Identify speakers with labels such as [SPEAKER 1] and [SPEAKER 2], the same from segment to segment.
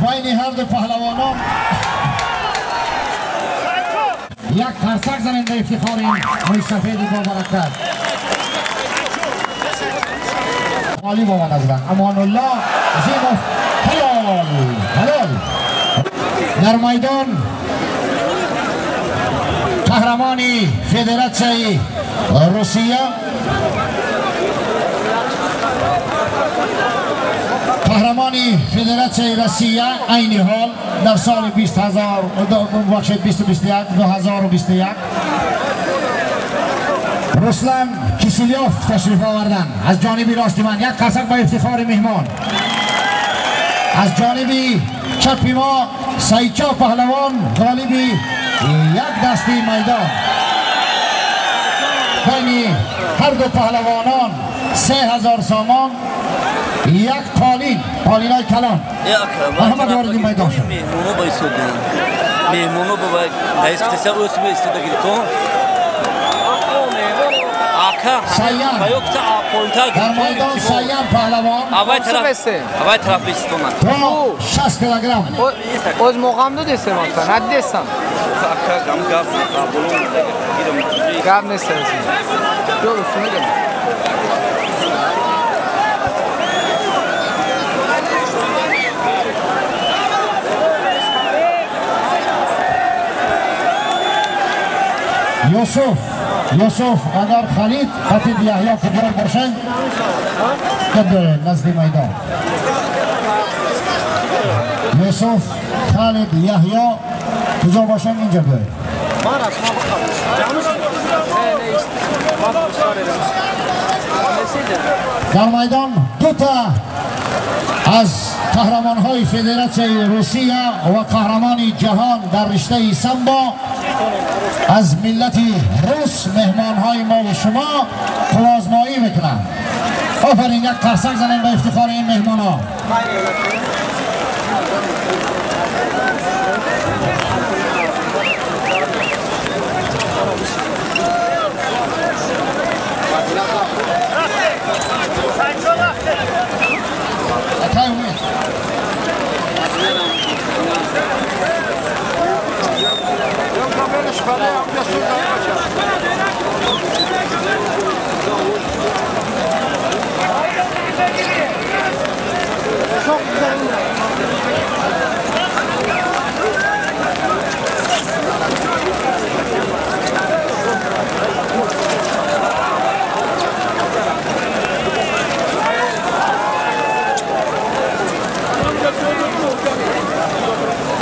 [SPEAKER 1] بین هر دو پهلوانان یک قرصک زنیم به افتخار این موی سفید با برکت. غالب آمده بودند. امان الله عظیموف حلال حلال. در میدان قهرمان فدراسیون روسیه، قهرمان فدراسیون روسیه عین حال در سال 2021 رسلان کیسیلیوف تشریف آوردن. از جانب راست من یک قرصک با افتخار مهمان. از جانب چپ ما سایچا پهلوان غالب یک دستی میدان. بین هر دو پهلوانان 3000 سامان، یک قالین، قالینای کلان. محمد وارد میدان شد.
[SPEAKER 2] مهمونو با ایستادن، مهمونو با رئیس کتسیا اوسم ایستاده گیرتون.
[SPEAKER 1] سیان در میدان، سیان پهلوان
[SPEAKER 2] اول طرف ایستادن
[SPEAKER 1] تا 60 کیلوگرم.
[SPEAKER 3] از موقعم دو دستم آتن، حد دستم. گاب نیست.
[SPEAKER 1] یوسف اگر خالد خطیب یحیی کبرا باشند که نزد میدان. یوسف خالد یحیی کجا باشند اینجا بیاید. در میدان دو تا از قهرمان‌های فدراسیون روسیه و قهرمان جهان در رشته سامبو از ملت روس مهمان‌های ما و شما قوازمایی میکنند. آفرین، یک قرصک زنیم به افتخار این مهمان‌ها.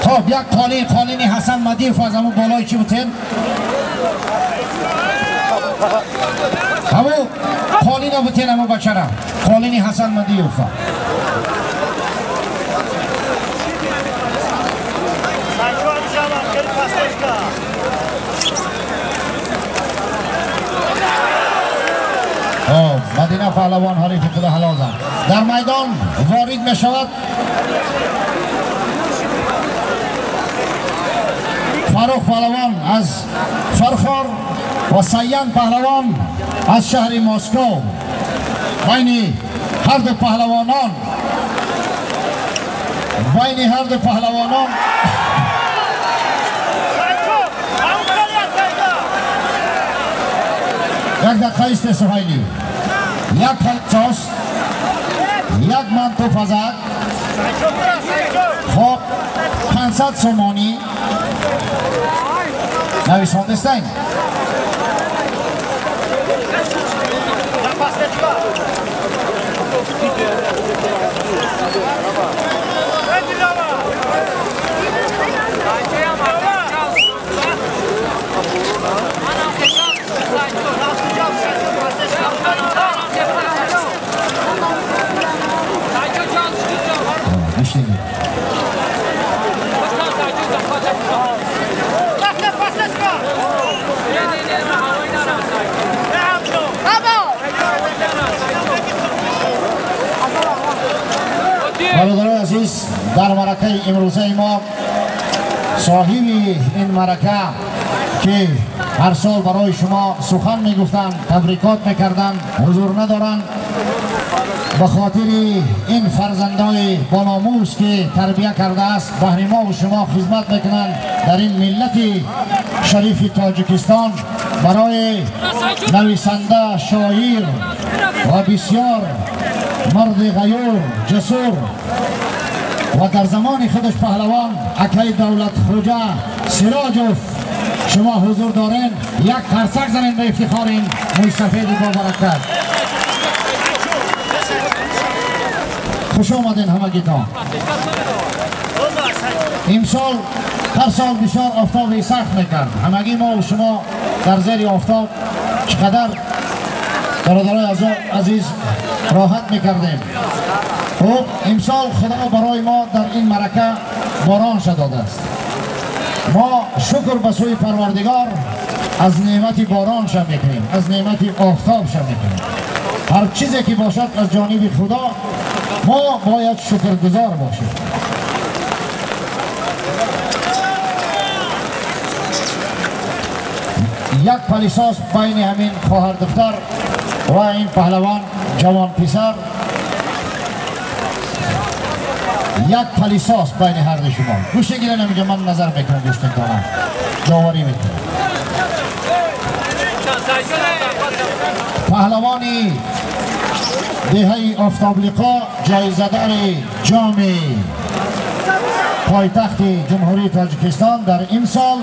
[SPEAKER 1] خب یک قالین، قالین حسن مدیف از همون بالای چی بودن؟ همون قالین ها بودن، همون بچه را قالین حسن مدیف. مدینه پهلوان حریف خود حلال زد. در میدان وارد می شود فاروق پهلوان از فرخار و سیان پهلوان از شهر مسکو. بین هر دو پهلوانان، بین هر دو پهلوانان یک دقیقه است سهیلی، یک پلچاس، یک منتو فزک. خب 500 سومانی نویساندستین. برادران عزیز، در مرکه امروزه ما صاحب این مرکه که هر سال برای شما سخن میگفتند، تبریکات میکردند، حضور ندارند. به خاطر این فرزندای با ناموس که تربیه کرده است بهر ما و شما خدمت میکنند در این ملت شریف تاجیکستان، برای نویسنده، شاعر و بسیار مرد غیور، جسور و در زمان خودش پهلوان اکای دولت خوجه سراجوف شما حضور دارین. یک قرصک زنین به افتخار این موی سفید با برکت. خوش آمدین همگیتان. امسال هر سال بسیار آفتاب سخت میکرد. همگی ما و شما در زیر آفتاب چقدر برادرای عزیز راحت میکردیم. خب امسال خدا برای ما در این مرکه باران داده است. ما شکر به سوی پروردگار از نعمت باران شا میکنیم، از نعمت آفتاب شا میکنیم. هر چیزی که باشد از جانب خدا ما باید شکرگزار باشیم. یک پلیساس بین همین خواهر دختر و این پهلوان جوان پسر، یک پلیساس بین هر دو شما. گوشه گیرن اینجا، من نظر میکنم، گوش میکنم، داوری میکنم. پهلوانی دهه آفتابلیقا، جایزه‌دار جام پایتخت جمهوری تاجیکستان در این سال،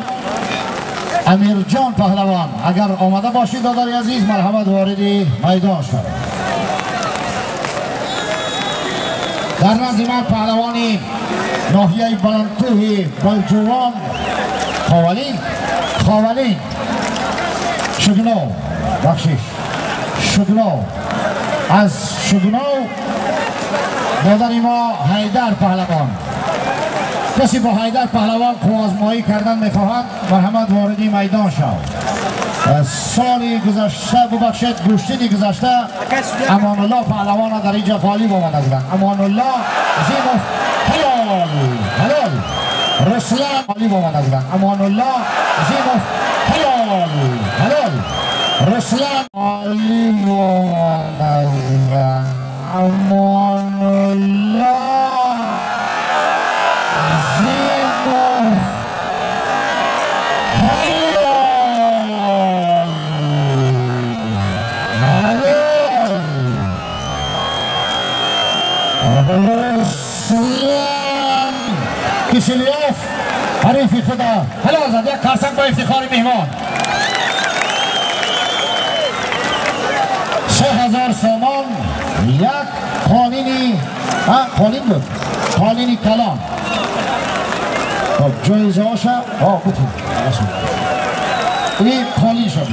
[SPEAKER 1] امیرجان پهلوان. اگر آمده باشید دادر عزیز، مرحمت وارد میدان شد. در نزد من پهلوانی ناحیه بلندکوه بلجوان، خاولین شگنو، بخشش شگنو، از شگنو دادر ما حیدر پهلوان. کسی با حیدر پهلوان قوازمایی کردن میخواهد مرحمت وارد میدان شد. سال گذشته، ببخشید گوشتین گذشته، امان الله پهلوان در اینجا غالب آمده بودند. امان الله زیموف حلال حلال رسلان غالب آمده بودند. امان الله زیموف حلال حلال رسلان غالب آمده بودند. امان الله زیموف کیسلیوف حریف خدا حلال زد. یک قرصک با افتخار میهمان. 3000 سامان، یک قالینی، قالین بود، قالینی کلان. خب جایزه هاشا بتون این قالین شد.